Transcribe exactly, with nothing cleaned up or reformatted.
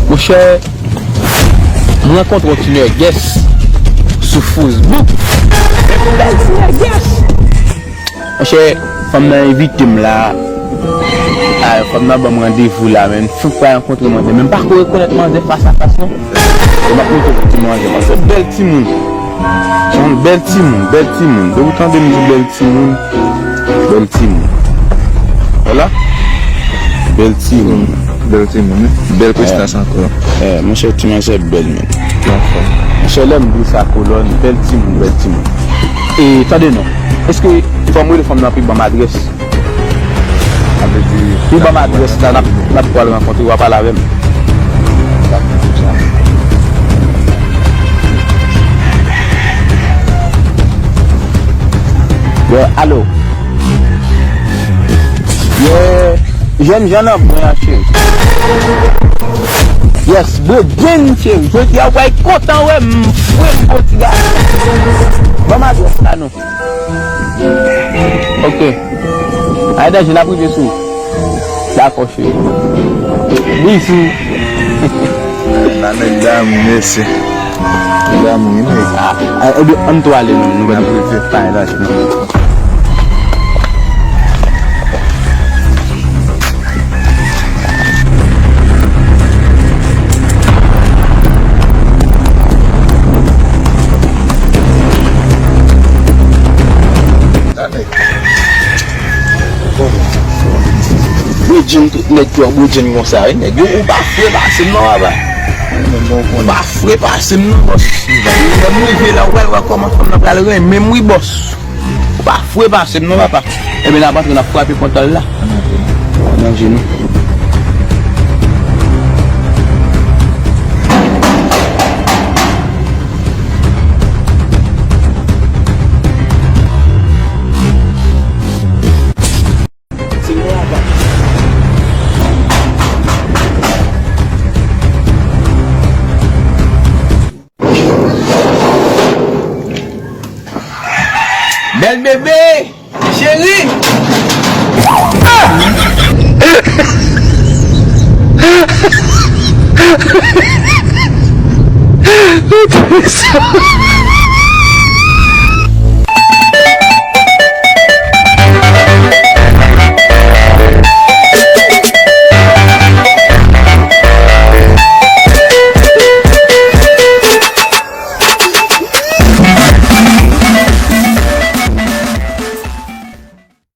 Monchè, m rankontre yon ti nègès sou Facebook. Bèl ti nègès. Monchè, fanm nan envite m la. A, fanm nan ban m randevou la, men m fenk pral rankontre manzè. Men m pako rekonèt manzè fas a fas, non. E m ap montre w ti manzè. Manzè bèl timoun. Se yon bèl timoun, bèl timoun. Depi w tande m di bèl timoun, bèl timoun. Vwala. Bèl timoun. Bèl timoun, wi. Bèl prestasyon ankò. Eh, monchè, ti manzè bèl, men. Monchè, lè m di w sa, kolòn, bèl timoun, bèl timoun. E, tande non. Èske fò m rele fanm nan pou l ban m adrès? Sa vle di, li ban m adrès la, n ap, n ap pral rankontre, w a pale avè m. Yo, alo. Yo, jènjan nan bwen an, cheri. Yes, bredjenn, cheri. Jodi a, w pral kontan wè m, frè m, bon ti gason. Ban m adrès la, non. Ok. Ay, danje, n ap rive sou. Dakò, cheri. Bizou. Nan nèg damou, mesye. Damou, wi, nèg. Ah, ah, ebyen, ann tou ale, nou, nou, n ap rive. Ay, danje, nou. Bredjenn, tout nèg ki wè bredjenn konsa, wi, nèg yo, ou pa fre pase m non, papa. Ou pa fre pase m non, bòs. Lè m rive la, ou pral wè kòman fanm nan pral renmen m, wi, bòs. Ou pa fre pase m non, papa. Ebyen, n ap antre, n ap frape pòt la. Nan jenou. Bèl bebe! Cheri!